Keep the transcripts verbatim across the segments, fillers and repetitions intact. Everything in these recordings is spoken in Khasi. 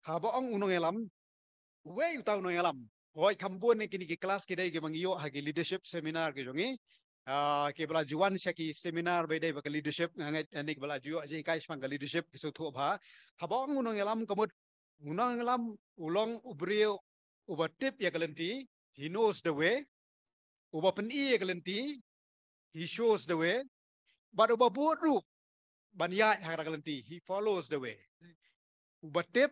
Haba ong u nongïalam, uwei uta u nongïalam. Hooid, kham bun ne kine ki klas ki dei kiba ngi ïoh ha ki leadership seminar ki jong ngi. Ah, kiba la ju wan sha ki seminar ba dei ba ka leadership, nga ngeit ne kiba la ju ïoh jinghikai shaphang ka leadership ki sngewthuh bha. Haba ong u nongïalam ka mut, u nongïalam u long u briew uba tip ïa ka lynti, he knows the way. Uba pyni ïa ka lynti, he shows the way. Bad uba bud ruh ban ïaid ha ka lynti, he follows the way. Uba tip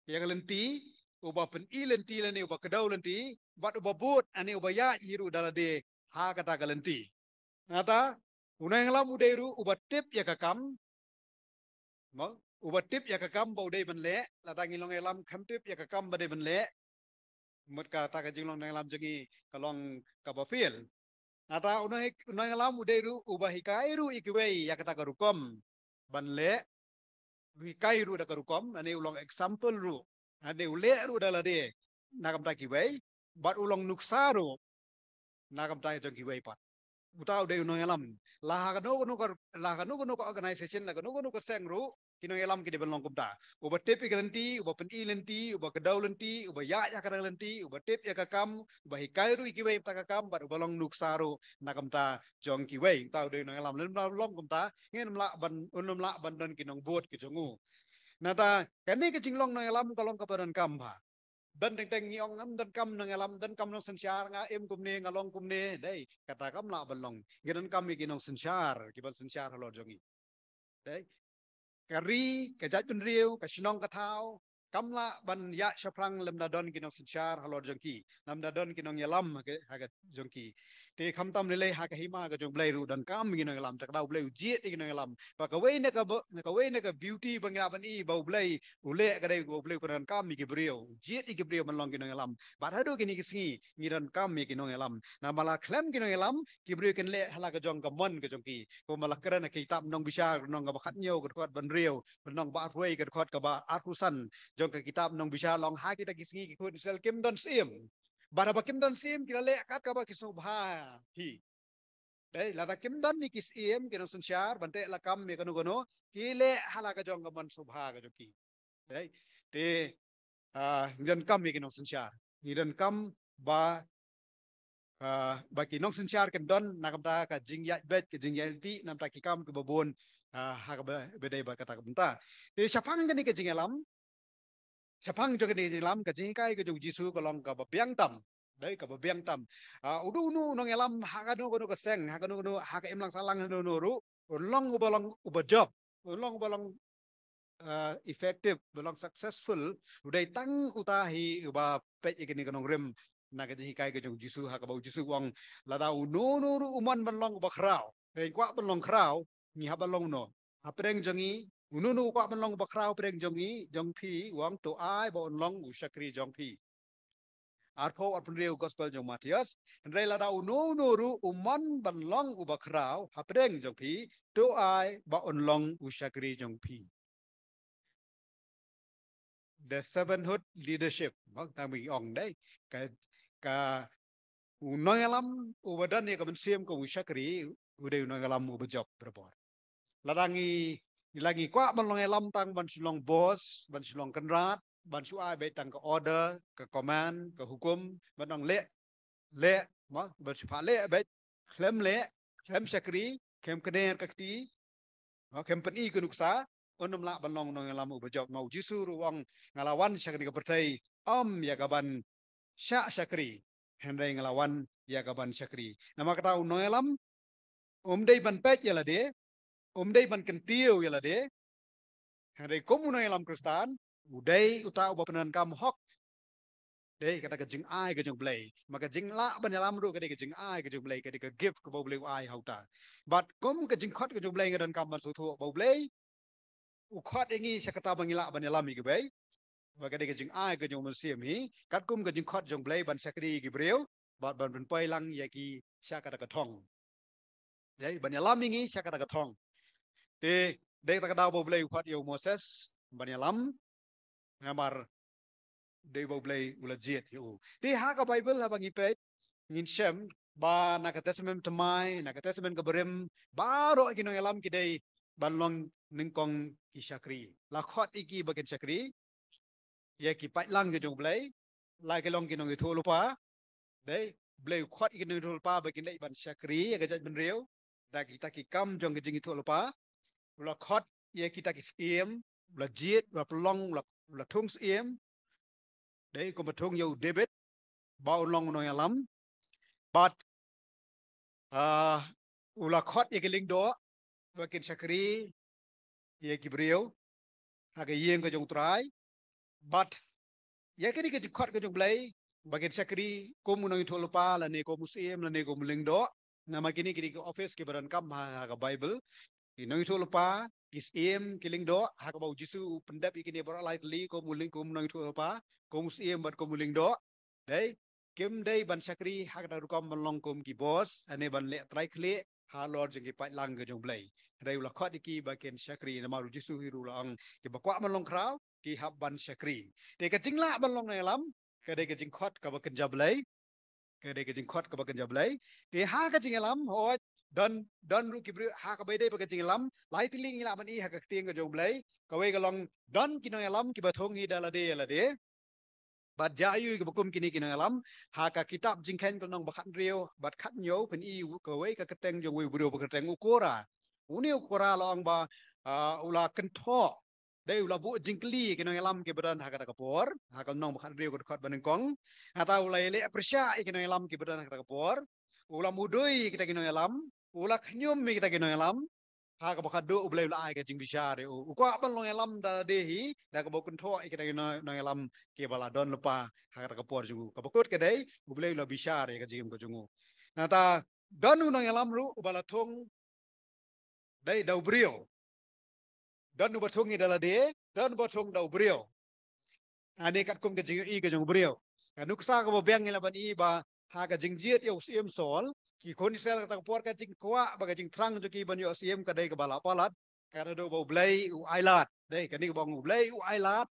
ïa ka lynti, uba pyni lynti lane uba kdew lynti, bad uba bud lane uba ïaid hi ruh da lade ha kata ka lynti. Nangta u nongïalam u dei ruh uba tip ïa ka kam, mo, uba tip ïa ka kam ba u dei ban leh. Lada ngi long ïalam kham tip ïa ka kam ba dei ban leh, mut kata ka jinglong nongïalam jong ngi ka long kaba fail. Nangta u nong, u nongïalam u dei ruh uba hikai ruh ïa kiwei ïa kata ka rukom ban leh, u hikai ruh da ka rukom, lane u long example ruh, lane u leh ruh da lade na ka bynta kiwei, bad u long nuksa ruh na ka bynta jong kiwei pat. Uta u dei u nongïalam. La ha kano kano ka, la ha kano kano ka organization, la kano kano ka seng ruh, ki nongïalam ki dei ban long kumta. Uba tip ïa ka lynti, uba pyni lynti, uba kdew lynti, uba ïaid ha ka lynti, uba tip ïa ka kam, uba hikai ruh ïa kiwei ïa ka kam, bad uba long nuksa ruh na ka bynta jong kiwei. Uta u dei u nongïalam. Lymda long kumta, ngin ym lah ban, un ym lah ban don ki nongbud ki jong u. Nangta kane ka jinglong nongïalam ka long kaba donkam bha. Don teng teng ngi ong ngam donkam nongïalam, donkam nongsynshar, nga im kumne, nga long kumne, dei, kata kam lah ban long. Ngi donkam ïa ki nongsynshar kiban synshar halor jong ngi. Dei. Ka ri, ka jaitbynriew, ka shnong ka thaw kam lah ban ïaid shaphrang lymda don ki nongsynshar halor jong ki, lymda don ki nongïalam ha ka, ha ka jong ki. Te khamtam lei lei ha ka hima ka jong U Blei ruh donkam ki nongïalam, te ka da U Blei u jied ïa ki nongïalam. Ba kawei na ka ba, kawei na ka beauty ba ngi lah ban i ba U Blei u leh ka dei ba U Blei u pyndonkam ïa ki briew, u jied ïa ki briew ban long ki nongïalam. Bad haduh kine ki sngi ngi donkam ïa ki nongïalam. Namar la khlem ki nongïalam, ki briew kin leh ha la ka jong ka mon ka jong ki. Kumba la kren ha ka kitab Nongbishar, lynnong kaba khathynñiew, ka dkhot ba hynriew, lynnong ba arphew wei, ka dkhot kaba arphew san jong ka kitab Nongbishar, la ong ha kita ki sngi ki khun Israel kim don syiem. Bad haba kim don syiem, ki la leh kat kaba ki sngewbha hi. Dei, lada kim don ïa ki syiem, ki nongsynshar ban teh lakam ïa kano kano, ki leh ha la ka jong ka mon sngewbha ka jong ki. Dei, te, ah, ngi donkam ïa ki nongsynshar. Ngi donkam ba, ah, ba ki nongsynshar kin don na ka bynta ka jingïaid beit, ka jingïaid lynti, na ka bynta ki kam kiba bun, ah, ha kaba, ba dei bad kata ka bynta. Te shaphang kane ka jingïalam, shaphang jong kane ka jingïalam, ka jinghikai ka jong U Jisu ka long kaba biang tam. Dei, kaba biang tam. Ah, uno uno u nongïalam ha kano kano ka seng, ha kano kano, ha ka imlang sahlang, ha kano kano ruh, un long uba long uba jop, un long uba long, ah, effective, uba long successful, u dei tang uta hi uba peit ïa kane ka nongrim na ka jinghikai ka jong U Jisu, ha kaba U Jisu u ong, lada uno uno ruh u mon ban long uba khraw. Te kwah ban long khraw, ngi hap ban long uno. Hapdeng jong ngi, uno uno u kwah ban long uba khraw hapdeng jong ngi, jong phi, u ong to ai ba un long u shakri jong phi. Arphew, arphew hynriew, Gospel jong u Mathaios. Hynrei lada uno uno ruh u mon ban long uba khraw hapdeng jong phi, to ai ba un long u shakri jong phi. The servanthood leadership. Bad tang ba ngi ong, dei, ka, ka u nongïalam uba don ïa ka mynsiem ka u shakri, u dei u nongïalam uba jop barabor. Lada ngi, lada ngi kwah ban long ïalam tang ban shu long boss, ban shu long kynrad, ban shu ai beit tang ka order, ka command, ka hukum, ban ong leh, leh, mo, ban shu phah leh beit, khlem leh, khlem shakri, khlem kner ka kti, mo, khlem pyni ka nuksa, un ym lah ban long nongïalam uba jop. Ma U Jisu ruh u ong, nga la wan sha kane ka pyrthei ym ïa kaban shah shakri, hynrei nga la wan ïa kaban shakri. Namar kata u nongïalam um dei ban peit ïa lade, um dei ban kyntiew ïa lade. Hynrei kum u nongïalam Khristan, u dei uta uba pyndonkam hok. Dei kata ka jingai ka jong U Blei. Ma ka jinglah ban ïalam ruh ka dei ka jingai ka jong U Blei, ka dei ka gift kaba U Blei u ai ha uta. Bad kum ka jingkhot ka jong U Blei, nga donkam ban sngewthuh ba U Blei u khot ïa ngi sha kata ba ngi lah ban ïalam ïa kiwei. Ba ka dei ka jingai ka jong u Mynsiem hi, katkum ka jingkhot jong U Blei ban shakri ïa ki briew, bad ban pynpoi lang ïa ki sha kata ka thong. Dei, ban ïalam ïa ngi sha kata ka thong. Te, dei kata ka daw ba U Blei u khot ïa u Moses ban ïalam, namar dei ba U Blei u la jied ïa u. Te ha ka Baibl haba ngi peit, ngin shem ba na ka Testament Thymmai, na ka Testament kaba rim, baroh ki nongïalam ki dei ban long nyngkong ki shakri. La khot ïa ki ba kin shakri, ïa ki paidlang ki jong U Blei, la ki long ki nongïathuhlypa. Dei, U Blei u khot ïa ki nongïathuhlypa ba kin leit ban shakri ïa ka jaitbynriew da kita ki kam jong ki jingïathuhlypa. U la khot ïa kita ki syiem, u la jied, u la pynlong, u la, u la thung syiem. Dei, kumba thung ïa u David ba un long u nongïalam. Bad, ah, u la khot ïa ki lyngdoh ba kin shakri ïa ki briew ha ka ïing ka jong U Trai. Bad ïa kine ki jingkhot ka jong U Blei ba kin shakri kum u nongïathuhlypa lane kum u syiem lane kum u lyngdoh. Namar kine, kine ki office kiba donkam ha, ha ka Baibl. Ki nongïathuhlypa, ki syiem, ki lyngdoh, ha kaba U Jisu u pyndep ïa kine baroh lai tylli kum u lyng, kum u nongïathuhlypa, kum u syiem bad kum u lyngdoh. Dei, kim dei ban shakri ha kata ka rukom ban long kum ki boss, ane ban leh trai khlieh halor jong ki paidlang ka jong U Blei. Hynrei u la khot ïa ki ba kin shakri, namar U Jisu hi ruh u la ong, kiba kwah ban long khraw ki hap ban shakri. Te ka jinglah ban long nongïalam ka dei ka jingkhot kaba kynja Blei. Ka dei ka jingkhot kaba kynja Blei. Te ha ka jingïalam, hooid, don, don ruh ki briew ha kaba ïadei bad ka jingïalam, lai tylli ngi lah ban i ha ka ktien ka jong U Blei. Kawei ka long, don ki nongïalam kiba thung hi da lade ïa lade. Bad jia aiu kiba kum kine ki nongïalam? Ha ka kitab Jingkheiñ ka lynnong ba khathynriew bad khathynñiew, phin i kawei ka kyrteng jong uwei u briew ba kyrteng u Kora. Une u Kora la ong ba, ah, u la kynthoh, dei, u la buh jingkylli ïa ki nongïalam kiba don ha kata ka por, ha ka lynnong ba khathynriew ka dkhot ba nyngkong. Nangta u la ïaleh pyrshah ïa ki nongïalam kiba don ha kata ka por. U la mudui ïa kita ki nongïalam, u la khñium ïa kita ki nongïalam. Ha kaba khatduh U Blei u la ai ka jingbishar ïa u. U kwah ban long ïalam da lade hi, da kaba u kynthoh ïa kita ki nong, nongïalam kiba la don lypa ha kata ka por jong u. Kaba kut ka dei, U Blei u la bishar ïa ka jingim ka jong u. Nangta don u nongïalam ruh uba la thung, dei, da u briew. Don uba thung hi da lade, don uba thung da u briew. Ane katkum ka jingïohi ka jong u briew. Ka nuksa kaba biang ngi lah ban i ba ha ka jingjied ïa u syiem Saul, ki khun Israel kata ka por ka jingkwah bad ka jingthrang jong ki ban ïoh syiem ka dei kaba la palat, ka dei ba U Blei u ailad. Dei, kane kaba ong U Blei u ailad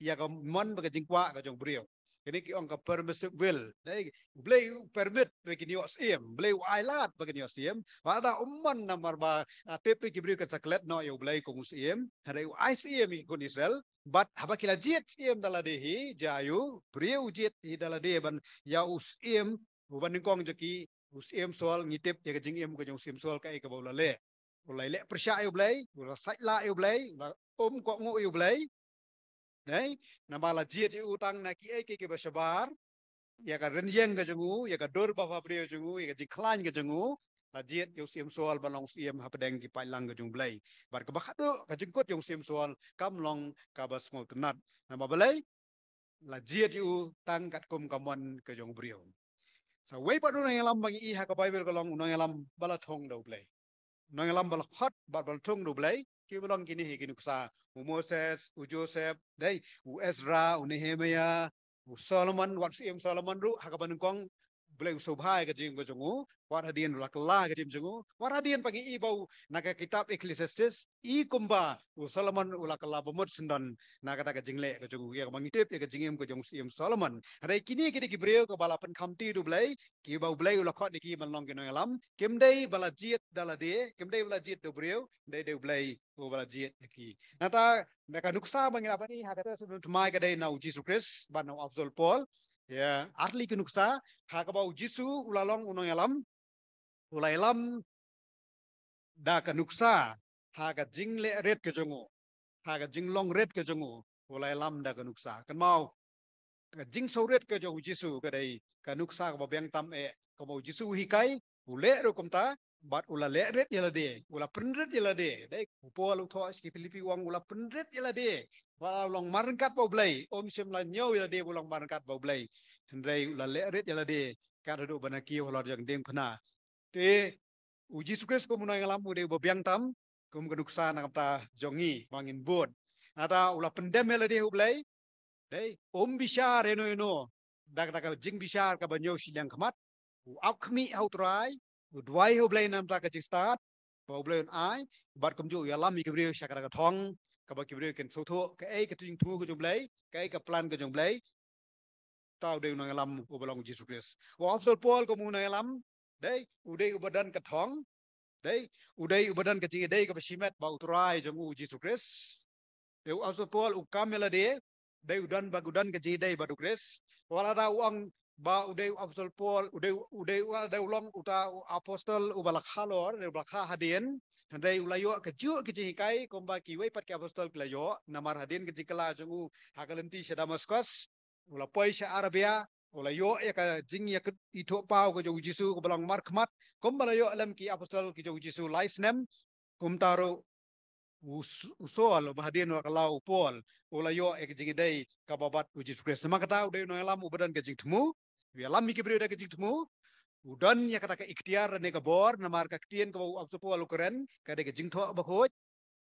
ïa ka mon bad ka jingkwah ka jong u briew. Kane ki ong ka permissive will. Dei, U Blei u permit ba kin ïoh syiem, U Blei u ailad ba kin ïoh syiem. Wat la da um mon namar ba, ah, tip ki briew kan sa klet noh ïa U Blei kum u syiem. Hynrei u ai syiem ïa ki khun Israel. Bad haba ki la jied syiem da lade hi, jia aiu, briew jied hi da lade ban ïa u syiem, uba nyngkong jong ki, u syiem Saul, ngi tip ïa ka jingim ka jong u syiem Saul kaei kaba u la leh. U la leh pyrshah ïa U Blei, u la sait lah ïa U Blei, u la um kohnguh ïa U Blei. Dei, namar la jied ïa u tang na kiei kiei kiba shabar, ïa ka rynïeng ka jong u, ïa ka dur bapher briew jong u, ïa ka jingkhlaiñ ka jong u, la jied ïa u syiem Saul ban long syiem hapdeng ki paidlang ka jong U Blei. Bad kaba khatduh ka jingkut jong u syiem Saul kam long kaba sngewtynnat. Namar balei? La jied ïa u tang katkum ka mon ka jong u briew. Sa wei pat u nongïalam ba ngi i ha ka Baibl ka long u nongïalam ba la thung da U Blei. Nongïalam ba la khot bad ba la thung da U Blei, kiba long kine hi ki nuksa. U Moses, u Joseph, dei, u Ezra, u Nehemiah, u Solomon, wat u syiem Solomon ruh ha kaba nyngkong U Blei u sngewbha ïa ka jingim ka jong u, wat hadien u la kylla ïa ka jingim jong u, wat hadien pat ngi i ba u na ka kitab Ecclesiastes, i kumba u Solomon u la kylla bamut syndon na kata ka jingleh ka jong u, ïa kaba ngi tip ïa ka jingim ka jong u syiem Solomon. Hynrei kine ki dei ki briew kiba la pynkhamti da U Blei, kiba U Blei u la khot ïa ki ban long ki nongïalam, kim dei ba la jied da lade, kim dei ba la jied da u briew, dei da U Blei uba la jied ïa ki. Nangta, na ka nuksa ba ngi lah ban i ha kata ka snem thymmai ka dei na u Jisu Khrist bad na u Apostol Paul. Ïa, ar tylli ki nuksa, ha kaba u Jisu u la long u nongïalam, u la ïalam da ka nuksa, ha ka jingleh rit ka jong u, ha ka jinglong rit ka jong u, u la ïalam da ka nuksa. Kynmaw, ka jingsngewrit ka jong u Jisu ka dei ka nuksa kaba biang tam eh, kaba u Jisu u hikai, u leh ruh kumta, bad u la leh rit ïa lade, u la pynrit ïa lade. Dei, u Paul u thoh sha ki Philippi u ong u la pynrit ïa lade ba u long marryngkat bad U Blei, um shym la ñiew ïa lade ba u long marryngkat bad U Blei. Hynrei u la leh rit ïa lade, kat haduh ba na kiew halor jong ka diengphna. Te u Jisu Khrist kum u nongïalam u dei uba biang tam, kum ka nuksa na ka bynta jong ngi ba ngin bud. Nangta u la pyndem ïa lade ha U Blei, dei, um bishar ïano ïano da kata ka jingbishar kaba ñiew shiliang khmat, u ap khmih ha U Trai, u duwai ha U Blei na ka bynta ka jingstad ba U Blei un ai, bad kumjuh u ïalam ïa ki briew sha kata ka thong, kaba ki briew kin sngewthuh kaei ka jingthmu ka jong U Blei, kaei ka plan ka jong U Blei. Te u dei u nongïalam uba long u Jisu Khrist. U Apostol Paul kum u nongïalam, dei, u dei uba don ka thong, dei, u dei uba don ka jingïadei kaba shimet bad U Trai jong u Jisu Khrist. Dei, u Apostol Paul u kam ïa lade, dei u don ba u don ka jingïadei bad u Khrist. Wat la da u ong ba u dei u apostol Paul, u dei, u dei, wat la da u long uta u apostol uba la kha halor, dei uba la kha hadien. Hynrei u la ïoh kajuh ka jinghikai kumba kiwei pat ki apostol ki la ïoh, namar hadien ka jingkylla jong u ha ka lynti sha Damaskus, u la poi sha Arabia, u la ïoh ïa ka jingïathuhpaw ka jong u Jisu kaba long markhmat, kumba la ïoh lem ki apostol ki jong u Jisu lai snem. Kumta ruh u S-, u Saul, uba hadien u la kylla u Paul, u la ïoh ïa ka jingïadei kaba bad u Jisu Khrist. Namar kata u dei u nongïalam uba don ka jingthmu, u ïalam ïa ki briew da ka jingthmu, u don ïa kata ka iktiar ne ka bor, namar ka ktien kaba u apostol Paul u kren, ka dei ka jingthoh bakhuid,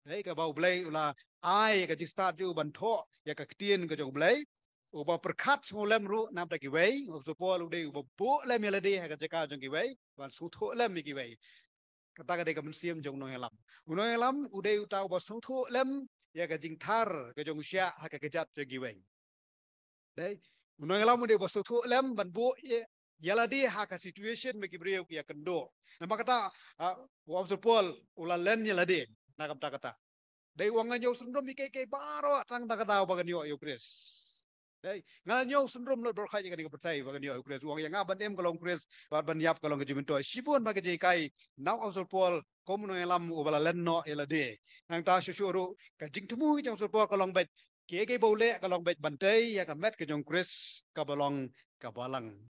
dei kaba u Blei u la ai ïa ka jingstad jong u ban thoh ïa ka ktien ka jong u Blei, uba pyrkhat sngewlem ruh na bynta kiwei, u apostol Paul u dei uba buh lem ïa lade ha ka jaka jong kiwei, ban sngewthuh lem ïa kiwei. Kata ka dei ka mynsiem jong u nongïalam. U nongïalam u dei uta uba sngewthuh lem ïa ka jingthar ka jong u shiah ha ka kjat jong kiwei. Dei, u nongïalam u dei uba sngewthuh lem ban buh ïa, ïa lade ha ka situation ba ki briew ki ïakynduh. Namar kata, ah, u apostol Paul u la len ïa lade na ka bynta kata. Dei u ong, ngan ïoh syndon ïa kiei kiei baroh tang da ka daw ba ngan ïoh ïa u Khrist. Dei, ngan ïoh syndon lut baroh ïa kane ka pyrthei ba ngan ïoh ïa u Khrist. U ong ïa nga ban im ka long u Khrist bad ban ïap ka long ka jingmyntoi. Shibun bha ka jinghikai na u apostol Paul kum u nongïalam uba la len noh ïa lade. Nangta shuh shuh ruh ka jingthmu ka jong u apostol Paul ka long beit, kiei kiei ba u leh ka long beit ban tei ïa ka met ka jong u Khrist kaba long ka balang.